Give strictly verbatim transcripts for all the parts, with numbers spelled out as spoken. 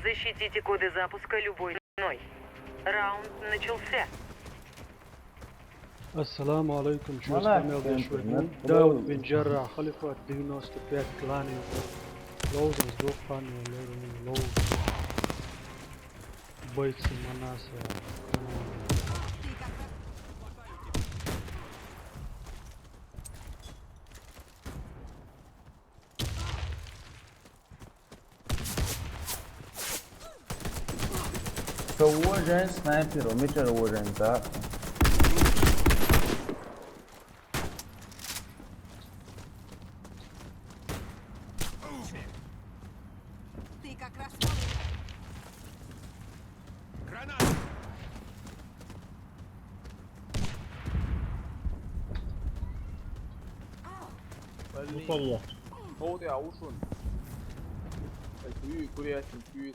Защитите коды запуска любой ценой. Раунд начался. السلام عليكم، شو ولا اسمه يا أحسنت، شوي؟ ما داود تقول. بن جراح، خليفة دينوس تبيات كلاني. لوز مزدوق فاني ولا لوز. بيت سمناس يا. Что уровень снайпер, у меня уровень, да. Ты как раз вовремя. Yukarıya. Soğudu ya, vur şunu. Ay, kuyu, kuruya şimdi, kuyu.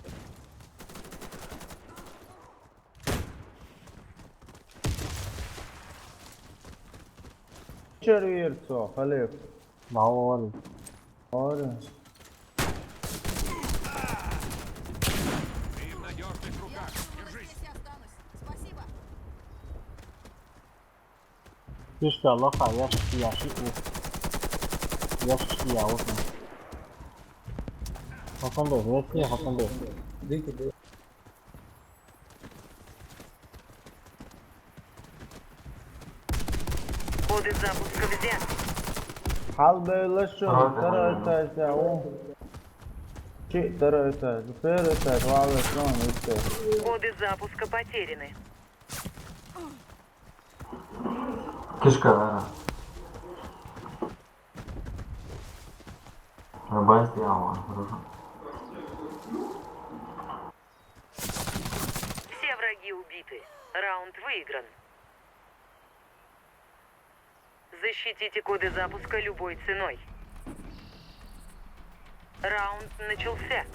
Червирцо, Халиф. Давай. Ори. Я здесь и останусь. Спасибо. Пишка лоха, ящики, ящики. Ящики я вот. Hasan Bey, resmi Hasan Bey. Коды запуска взят. Hal böyle şu, второй этаж ya, o. Şey, второй этаж, первый этаж, второй этаж, işte. Коды запуска потеряны. Кишка, да. Рыбай стоял, хорошо. Все враги убиты. Раунд выигран. Защитите коды запуска любой ценой. Раунд начался.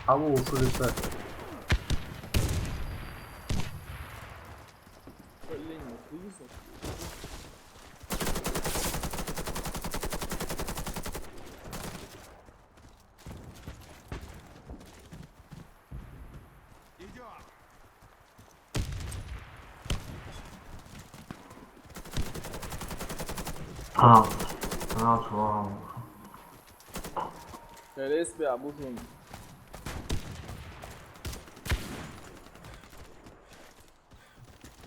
Abo şu lütfen. Penaltı. Penaltı olamaz. Resmi ya, bu şunu.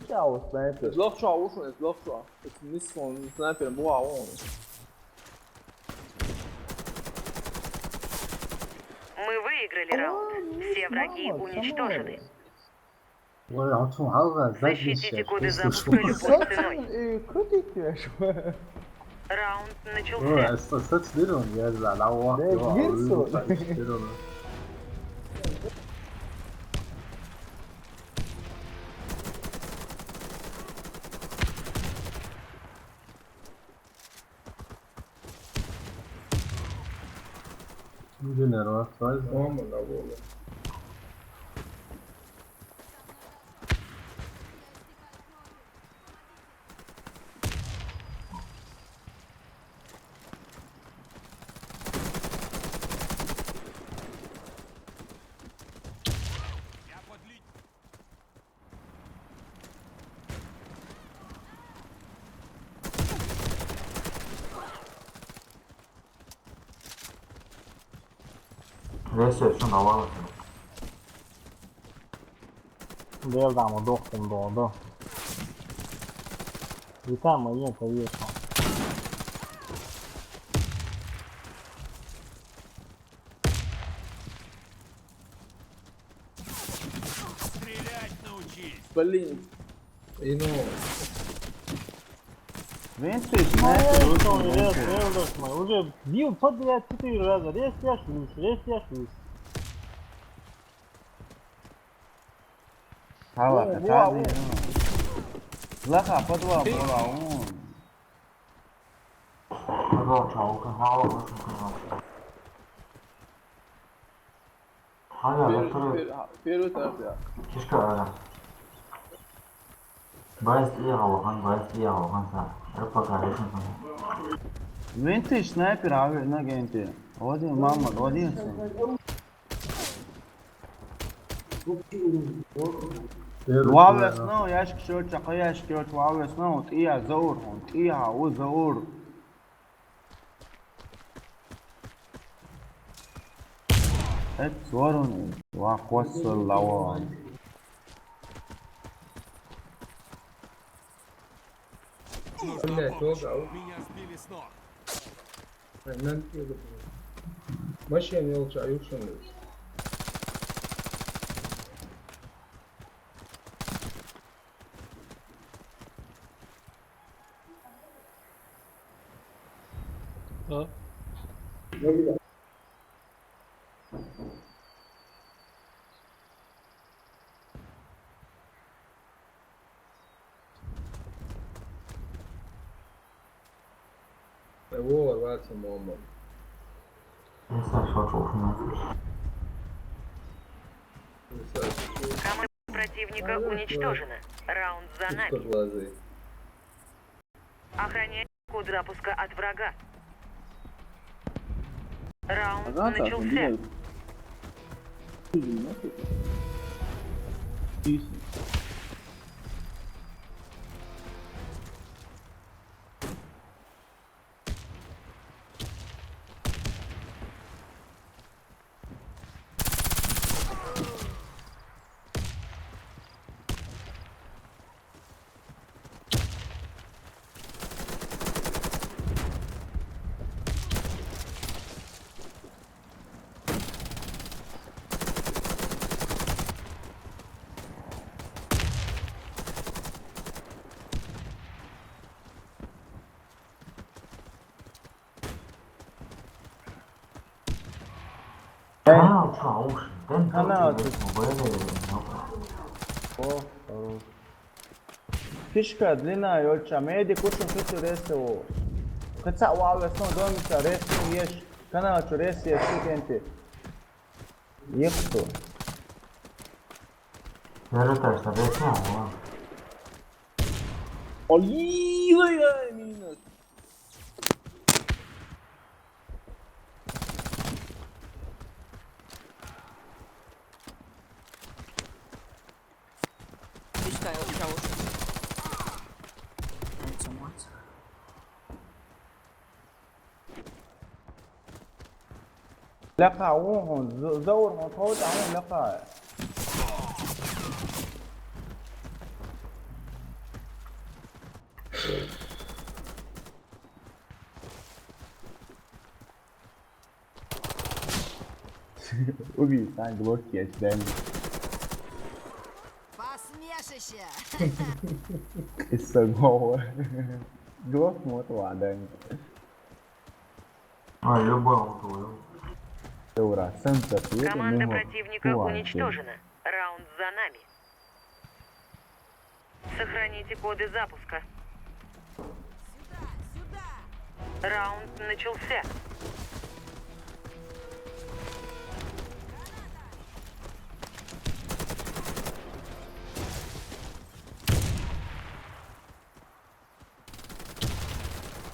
Ya o sniper. Zloh şu, vur şunu, zloh şu. Mis son sniper bu var oğlum. Мы выиграли раунд. Все враги уничтожены. Ой, Алтын, алға, Защитите коды запуска любой ценой. Kötü ihtiyaç var. Раунд Ой, начался. Астас, сәтсіздер оны, я знаю, Аллах, Бәлкем сол. Инженер бар, қалай? Tamam mı la bu oğlum? Neyse, şunu alalım. Belda mu doktum doğdu. Yıkama yine koyuyorsun. Стрелять научись! Блин. Ino. Вентуй, Уже снайпер. Уже бил подряд четыре раза. Резко я шлюсь, резко я шлюсь. Hala Во, kaçar во, değil mi? Laha, подвал, подвал, он. Подвал, чё, алкоголь, очень хорошо. Ага, во второй. Первый этаж, да. Чешка, ага. Байс, я алган, байс, я алган, са. Рыпака, рыпака. Винтаж снайпер, а вы на генте. Один, мама, один сын. Первый. Вау, я снова, ящик, чё, чё, ящик, чё, вау, я снова, ты я заур, он, ты я, у заур. Эт сорун, ва хос лаво. Нужна помощь. Меня сбили с ног. Мен машина йолча юшын. А? Его рваться, мама. Команда противника уничтожена. Раунд за нами. Охраняйте код запуска от врага. Раунд начался. Канал чё, уж, дэн Канал чё? О, хорош. Фишка длина, ёлча, меди кучу фиту ресу. Каца вау, я снова домица, ресу еш. Канал чё, ресу еш, кенти. Ехту. Я же так, что ресу, а. Ой, ой, ой, минус. Пускай он того, что... Нравится мать. Ляха, он, он, за, за ур, он, кого-то, он, ляха. Убий, сам глотки, я тебя не... Посмешище! Из самого. Глотнул этого, да. А, я бал твою. Ура, центр. Команда противника уничтожена. Раунд за нами. Сохраните коды запуска. Раунд начался.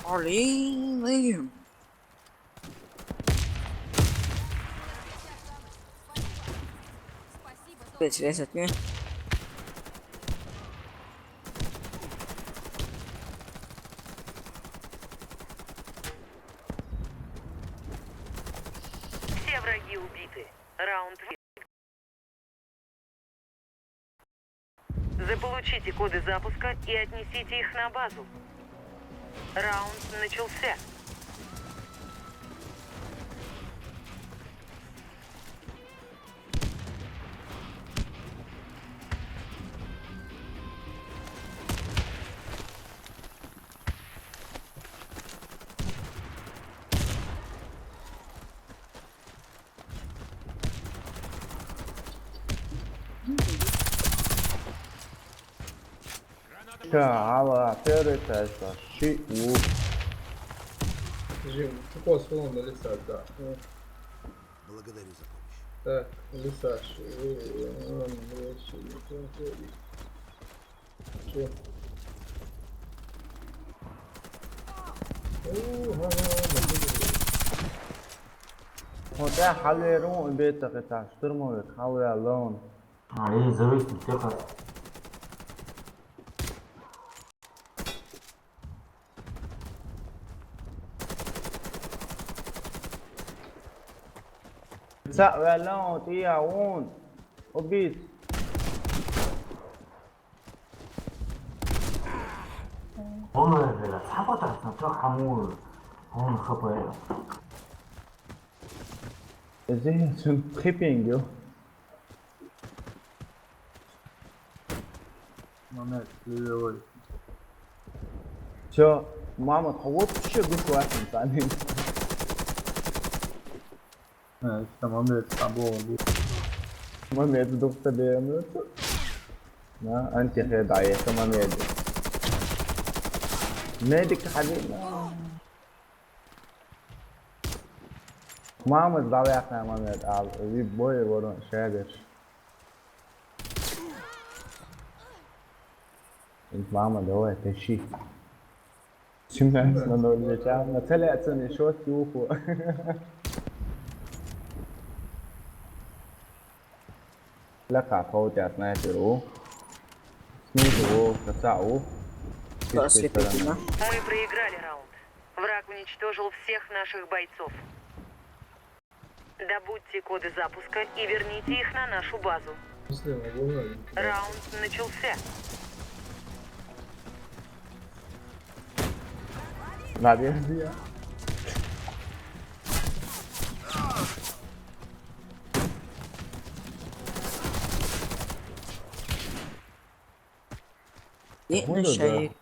Блин. Опять резать мне. Все враги убиты. Раунд. Заполучите коды запуска и отнесите их на базу. Раунд начался. Ка, ала, первый тайса, ши, у. Жим, ты по словам налисать, да. Благодарю за помощь. Так, лесаш. Э, э, э, э, э, э, э. О, га, га, га, га. Вот я халерун бетта кета, штурмовик, халерун. А, и зависит, тихо. Ца валон тия он. Убит. Омер, бля, саботаж на то хаму. Он хапает. Здесь он хиппинг, ё. Момент, плевой. Всё, мама, кого вообще душу атом танин? Э, это момент, там было. Момент, дух тебе, ну, это. На, антихед, а это момент. Медик, ходи, на. Мама, давай, ахна момент, а, ви бой, ворон, шедеш. Мама, давай, тащи. Семнадцать на ноль мяча. На целе оцени шёсть уху. Ля ка, кого у тебя снайпер у? Снизу у, коца у. С этой стороны. Мы проиграли раунд. Враг уничтожил всех наших бойцов. Добудьте коды запуска и верните их на нашу базу. Раунд начался. Надо я. Не, ну, да.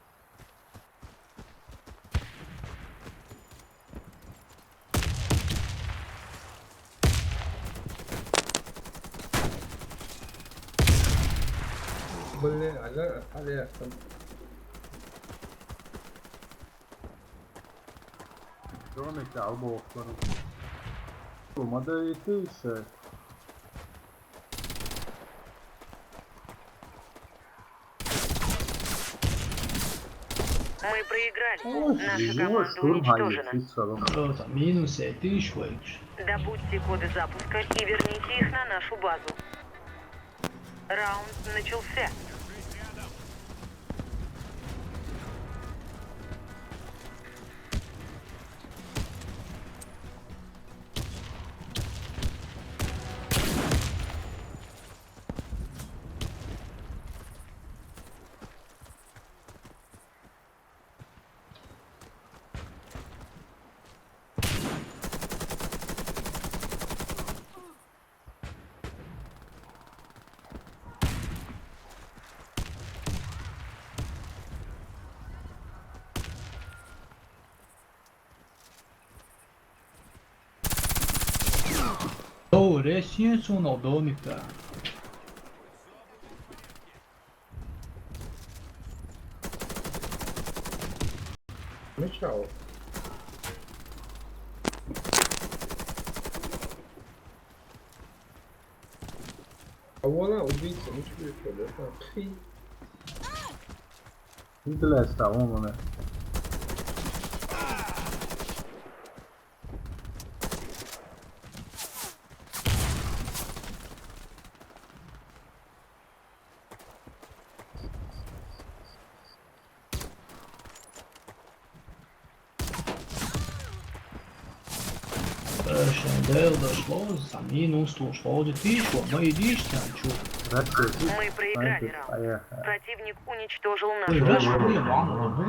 Блин, ага, ага, там. Кроме того, бог, кроме. Модерируйся. Мы проиграли. Наша команда уничтожена. Кто там? Минус, это ещё лучше. Добудьте коды запуска и верните их на нашу базу. Раунд начался. О, ресурс у нас домика. Мечал. А вон она, убийца, ну что это, да? Пфи. Не стреляй, стал, вон она. Э, Шандел дошло, за минус ушло, ты чё, мы иди, чё? Мы проиграли раунд. Противник уничтожил нашу команду.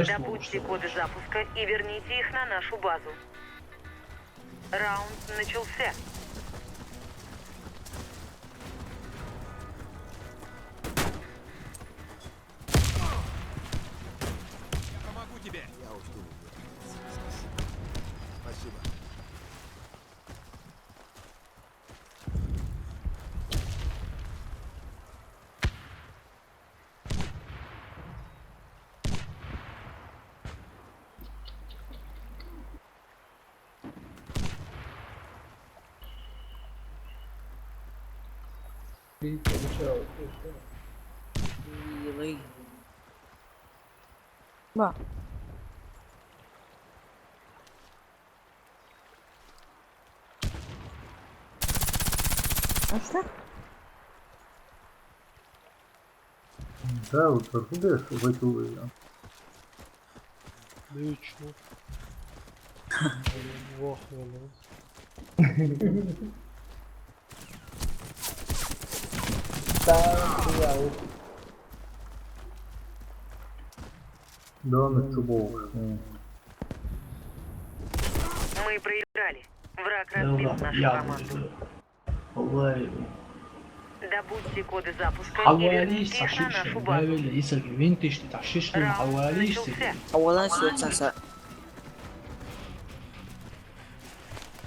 Добудьте коды запуска и верните их на нашу базу. Раунд начался. Я помогу тебе. Я уж думал. Спасибо. Ba. Asta? Da, o să fugă, voi tu, ia. Deci, nu. Vah, valla. Da, ia, uite. Doamne, ce bou. Мы проиграли. Враг разбил нашу команду. Добудьте коды запуска и вернитесь на нашу базу. Раунд начался. Авалан светсаса.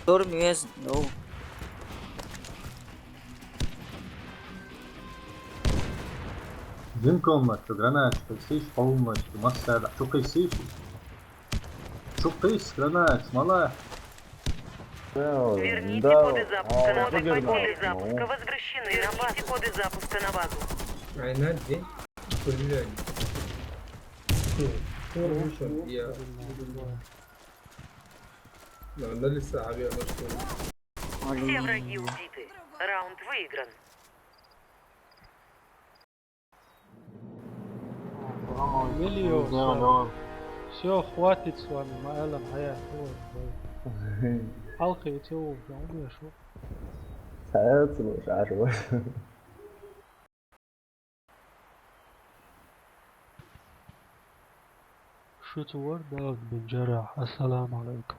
Дор миез, no. Зинкомночку, гранаточку, сиш полночку, массада, чукай сиш. Чукай с гранат, мала. Верните коды запуска на базу. Коды запуска возвращены. Верните коды запуска на базу. Айна, где? Блядь. Фу, фу, вышел, я. Надо ли сами, а что ли? Все враги убиты. Раунд выигран. Миллион. Всё, хватит с вами, маалам, хая. Алхи, это уже, я шо. Саяц, ну, шашо. Шутувар Давуд бин Жаррах. Ассаламу алейкум.